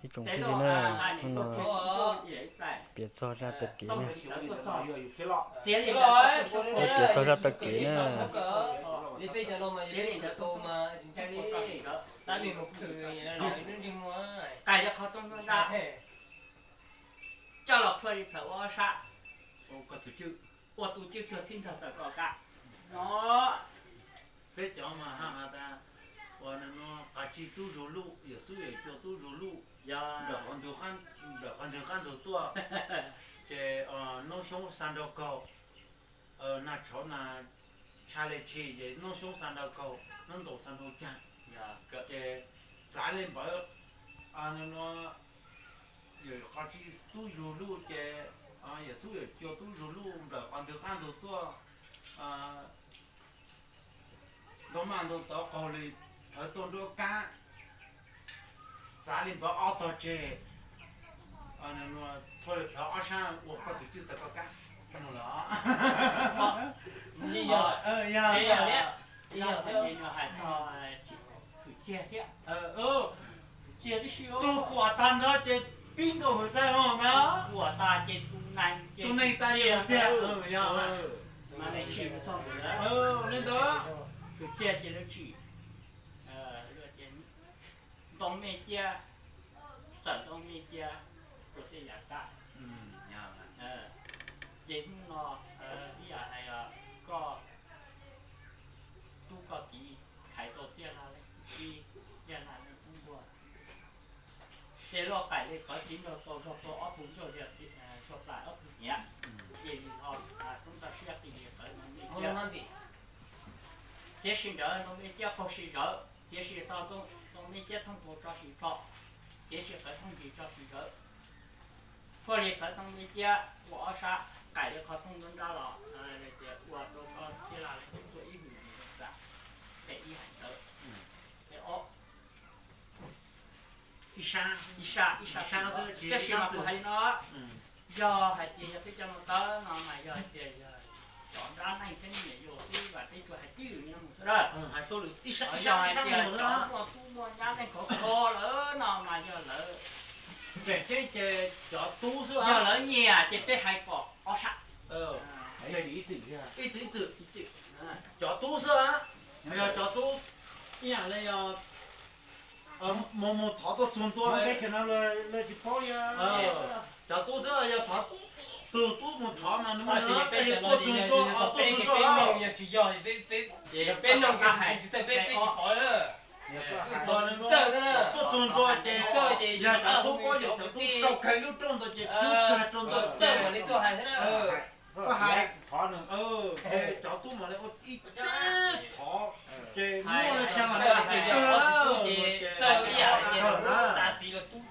Ib tsoom phooj ywg na, hnub no piav txog zaj taw kev na. Peb piav txog zaj taw kev na. Coj los phua li plawv ua ob sab, ua tus cwj cuag txhib nrog tawm koj kab no. Peb cov mas ha has tas, uas no qas tsib tub zug luj, yawm xub yawm cua tub zug luj, nplawm qhov ntug qab ntug tuaj, ces noob xyoob xa nrau kaug, nag tshauv na, tsha le tshis ces noob xyoob xa nrau kaug, noob ntaus xa nrau caag, ces txav li npawv, qas tsib tub zug luj ces yawm xub yawm cua tub zug luj, nplawm qhov ntug qab ntug tuaj, ntoo maj ntoo tod qaug li, plhawv tuaj nruab kab, txav li npawv ob tog tseg, phua li plawv ob sab ua koj tus cwj tawm koj kab. Hwm txiag thiab. Tus kuam tag nrho ces pib nkaus hwm txaij os na. Kuam tas ces tus neeg, tus neeg tas ces hwm txiag. Mas neeg tsim hwm txog ntawd. Li ntawd. Hwm txiag ces lawv tsim. Ntoo mej ciab, txawm ntoo mej ciab, ua tej yam kab. Ces hnub no ib yam hais koj tub koj kiv khaiv tau txiaj laj leej tub txib, txiaj laj leej tub nquag. Ces loj qaim li qawv txiv nraug tau zog tau ob tug ncauj liag, tshuaj plam ob tug hniav. Ces li ho roob toj siab qi li qawv ntoo mej ciab. Txiav si nrawv ntoo mej ciab qaug si zawv, txiav si tau ntoo mej ciab thooj pau tso si plho, txiav si qawv thooj ntsis tso si zawv. Phua li qawv ntoo mej ciab ua ob sab, qaim li qhov thooj nruab nrab los, ua rau koj txiaj laj leej tub tuaj ib hwm mus zoo txam. Qe ib hais ntawd, qe ob. Ib sab, ib sab, ib sab xwb, tab sis mas kuv hais li no, yog hais tias yog peb cov no tawv no mas yog hais tias yog cov nrab neeg thiab niam yau xwb mas peb tsuas hais tib lwm no mus xwb na. Yog hais tias cov muaj tub muaj nyab neeg khov kho lawm no mas yog lawv, yog lawv nyiam ces peb hais kom ob sab. Ib txwm ib txwm, cov tub xwb, yog cov tub ib yam li yog mus mus thov tuaj txug ntua. Cov tub xwb, yog thov tug tub mus thov mas nws muaj nws, peb tuaj txug ntua, tuaj txug ntua lawm. Peb noog peb tsis thov, peb tsis thov. Tuaj txug ntua ces yog cov tub paub, yog cov tub tau khaws lub rooj ntawd ces tub kag rau ntawd ces koj hais, ces cov tub mam li ua ib teg thov, ces muaj li cas los hais tias kawg, ces txawj ib yam li tub tas txiv los tub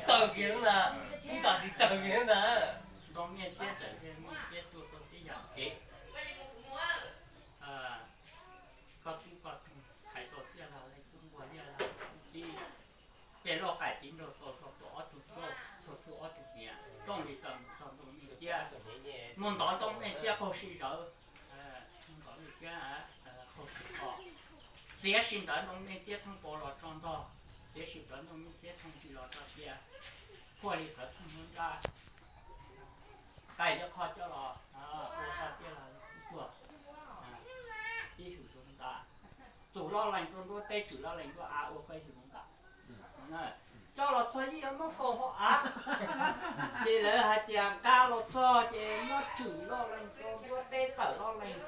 tawg kiag ntag, tub tas txiv tawg kiag ntag. Ntoo mej ciab txawm mej ciab tuaj tau tib yam kev. Koj tub koj tug khaiv tau txiaj laj leej tub nquag, txiaj laj leej tub txib. Peb loj qaim txiv nraug tau zog tau ob tug ncauj, tau tug ob tug hniav, tooj li tawm mus txog ntoo mej ciab, mus ntov ntoo mej ciab qaug si zawv, mus ntov mej ciab qaug si qho, txiav si ntawv ntoo mej ciab thooj pau los tso ntog, txiav si ntawv ntoo mej ciab thooj ntsis los tso cia, phua li qawv thooj nruab nrab, qaim li qho coj los ua koj txiaj laj leej tub tuag ib hwm zoo ntxa. Txum loj lees rau nruab teb, tswm loj lees nruab av, ua koj ib hwm zoo ntxa. Coj los txog yij muab faus hauv av, ces lawv hais tias nqa los txog ces muab tswm loj lees rau nruab teb, tawm loj lees,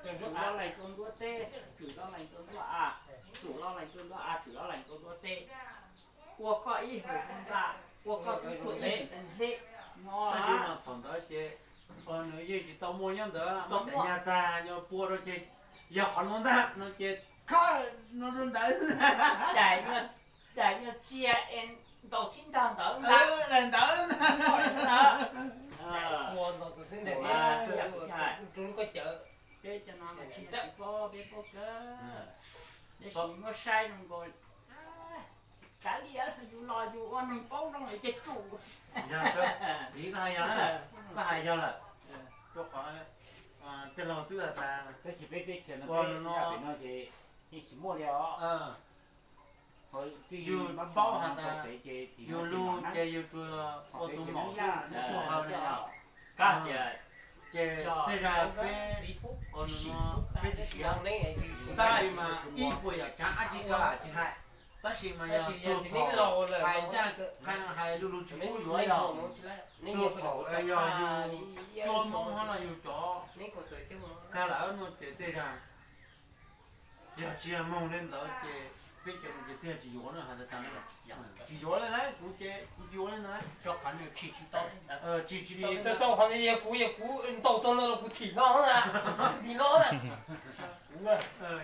tswm loj lees rau nruab teb, tswm loj lees rau nruab av, tswm loj lees rau nruab av, tswm loj lees rau nruab teb, ua koj ib hwm zoo ntxa, ua koj tub tuag ib hwm zoo hleb no. Tab sis mas thaum ntawd ces nws yeej tsis tau muaj nyob ntawd, nyag txag yog pua rau ces yog qhov no ntag no ces khawb no rau ntawd. Daim nyuag txia es ntaus txhib nrag ntawd ntag. Daim ntawd. Peb cov no mas tsis paub, peb paub kawg. Tab sis muab saib zoo nkaus, tsav liam yus los yus ua neeg paub zoo lawm ces tsum. Yog, txiv koj hais yog na, koj hais yog lawm. Rau qhov tij laug twb has tas, tab sis peb teb chaws no, peb no ces yeej tsis muaj li os. Yus paub has tas, yus Ces yus tsuas ua tus maum tuag hawm na yom. Ces tej zaum peb ua no peb tsis siav, tab sis mas ib puas yam tsav dab tsi kag lam tsis hais, tab sis mas yog txog thaum hais ncaj qha hais lu lug tsis pub yuav yog, txog thaum yog yus cua Hmoob hab no yus cov kag lawm no ces tej zaum yog tsis yog moog li ntawd ces peb cov no ces twb yog tsis yuav na, has tas tag na, tsis yuav li na, kuv ces kuv tsis yuav li na. Tsis tsis tau, qhov no yog kuv, yog kuv ntaus txog no los kuv thim no na, kuv thim no na.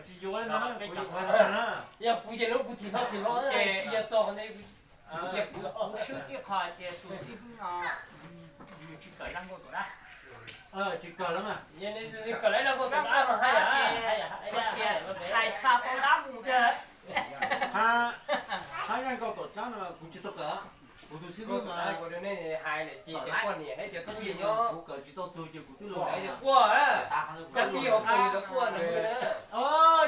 Tsis yuav li na, kuv yuav has tas na. Yog kuv ces lub kuv thim no thim no, tsis yog txog qhov no. Kuv swb tib qho tias tus xib hwb no nws tsis kawm zaj nkauj tom dab. Tsis kawm lawm mas. Nws kawm zaj nkauj tom dab mas hais, hais xa tau dab mus tiag. Hab zaj nkauj tom dab no kuv tsis tau kawm, kuv tus xib hwb mas hais lawm ces cov poj niam thiab cov tub se nyob, kuv kawm tsis tau txug ces kuv twb lug quaj, cov pib hauv paus lawv quaj no.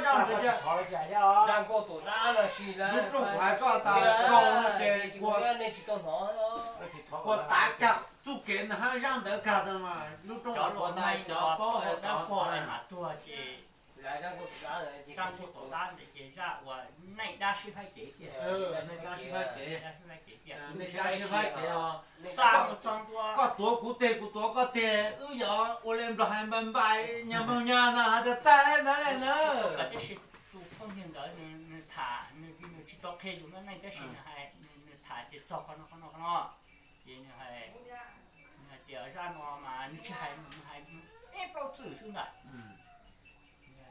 Zaj ntawd, zaj nkauj tom dab los sis lub rooj kuv hais koj tas raug no ces kuv, nej tsis tau hnov, kuv tav kag txuj kev ntawd hab zaj ntawd kag tas mas lub rooj kuv tas cov paub es tod mas tuag ces zaj nkauj tom dab ntawd ces zaj uas neej dab sib faib kev tiag, neej dab sib faib kev, neej dab sib faib kev os. Koj tuav kuv teg kuv tuav koj teg, wb yog ua le nplog hais npais npais nyag moog nyag no has tas tag le ntawd le na. Tab sis tus phooj ywg ntawd nws tham, nws tsis tau qhia yus muaj neej tab sis nws hais, nws tham tias txog qhov no qhov no qhov no, ces nws hais, nws hais tias zaj no mas nws tsis hais, nws hais ib plaub txwm xwb ntag.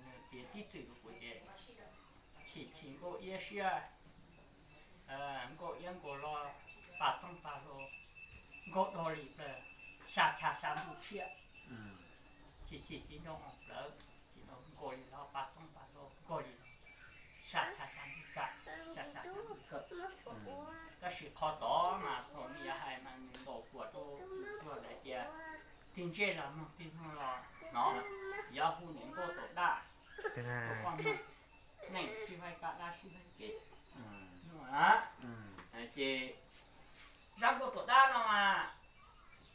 Nws tias tib txwm rau kuv tias chim chim nkauj iab siab, nkauj iab nkaus los pag toob pag hlau, nkauj dog li plaws, xya txha xya ntuj tshiab. Chim chim txiv ntoo plawv, txiv ntoo nkaus li los pag toob pag hlau nkaus li los xya txha xya ntuj kawm, xya txha xya ntuj kawm. Tab sis qhov tod mas thaum nws yuav hais mas nws ntaus kuam rau nws tuag lawm tias tig ntsej los mloog tig mloog los hnov, yuav hu niam nkauj tom dab, neej sib faib kab dab sib faib kev. Ces zaj nkauj tom dab no mas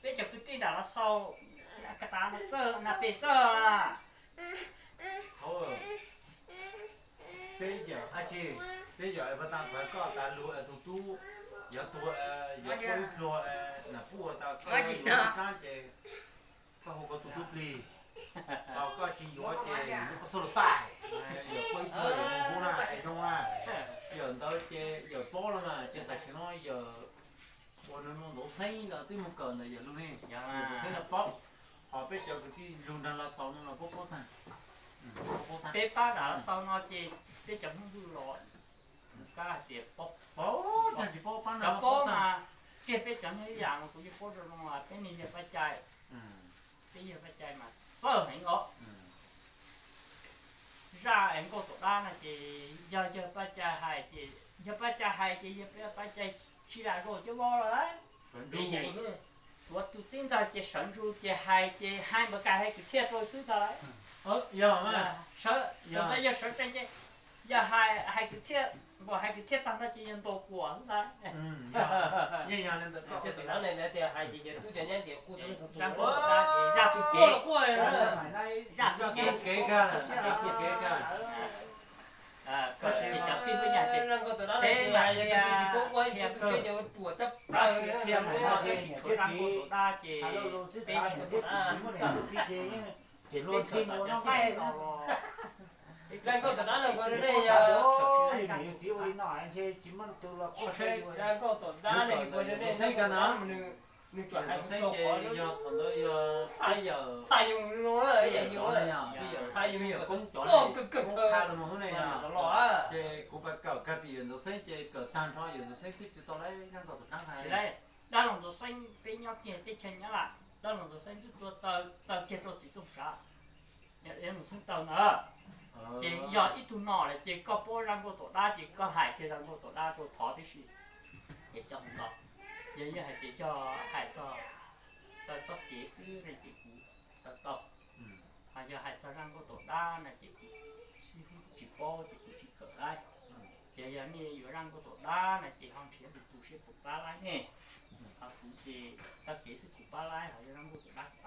peb cov kwv tij nram Lav Xaus, Kav Tav, Nas Txawj, Nas Pes Txawj, peb yawm dab tsi, peb yawm pas tas kuv hais koj tas lug tus tub, yog tuag, yog tuag ib pluag, nas puj tas koj yuav ib qaab ces koj hu koj tus tub plig, koj tsis yuav ces lub koj xub lug taij, yawm puag ib pluag yawm mus hub na es zoo na. Yawm ntawd ces yawm paub lawm mas ces tam sim no yawm ua no no Ntxoov Xeeb ntawd twb mus kawm ntawm yawm lug ne, Ntxoov Xeeb no paub, ho peb cov kwv tij lug nrag Lav Xaus no los paub paub tag. Peb pab nram Lav Xaus no ces peb cov Hmoob Ntsuj los kab hais tias paub, paub tag tsis paub pab no, cov paub mas kiag peb cov Hmoob Yam no kuv yeej paub zoo zoo, peb niag yawg Paj Cai, peb yawg Paj Cai mas txawj heev os. Zaj nkauj tom dab no ces yog yawg Paj Cai hais ces, yawg Paj Cai hais ces yawg Paj Cai tsis lam zaum cov voj los lawm. Tuav tus txib ntag ces sawv ntsug ces hais ces hais npaum kais hais kwv txhiaj rau xwb ntag lawm. Yog, yog sawv tsees ces yog hais kwv txhiaj, npaum hais kwv txhiaj tag no ces yog ntaus kuam xwb ntag. Zaj nkauj tom dab ces zaj tus kev, zaj tus kev, zaj tus kev kag, zaj tus kev kag. Cov xib hwb nyaj ces peb mas qhia, qhia mus no tab sis tshuav zaj nkauj tom dab ces peb tsis, peb tsis, zaj nkauj tom dab no kuv ne, zaj nkauj tom dab ne kuv ne, nws tsuas hais txog qhov yog thaum ntawd yog peb yawm, xa yus no, peb yawm, peb yawm koob cov ne, koob qha los mus hub ne yog, ces kuv pab kawm kag tim yawm Ntxoov Xeeb ces kawm tag nrho yawm Ntxoov Xeeb twb tsis tau lawv zaj nkauj tom dab hais. Dab laug Ntxoov Xeeb peb nyob kiag teb chaws Nyab Laj, dab laug Ntxoov Xeeb twb tua taw kiag rau txiv Txooj Sav, Ntxoov Xeeb taw ntawd. Ces yog ib tug nom lawm ces koj paub zaj nkauj tom dab ces koj hais kiag zaj nkauj tom dab rau thov tib si. Es cov hauv no yog yeej hais tias yog hais txog taw txoj kev xwb ne ces kuv taw tau, ho yog hais txog zaj nkauj tom dab no ces kuv tsis paub ces kuv tsis kawm lawm. Ces yog nej yuav zaj nkauj tom dab no ces ho nrhiav lwm tus seb puas pab lawv ne. Ces tau kev xwb kuv pab laib hos yog zaj ntuj ces pab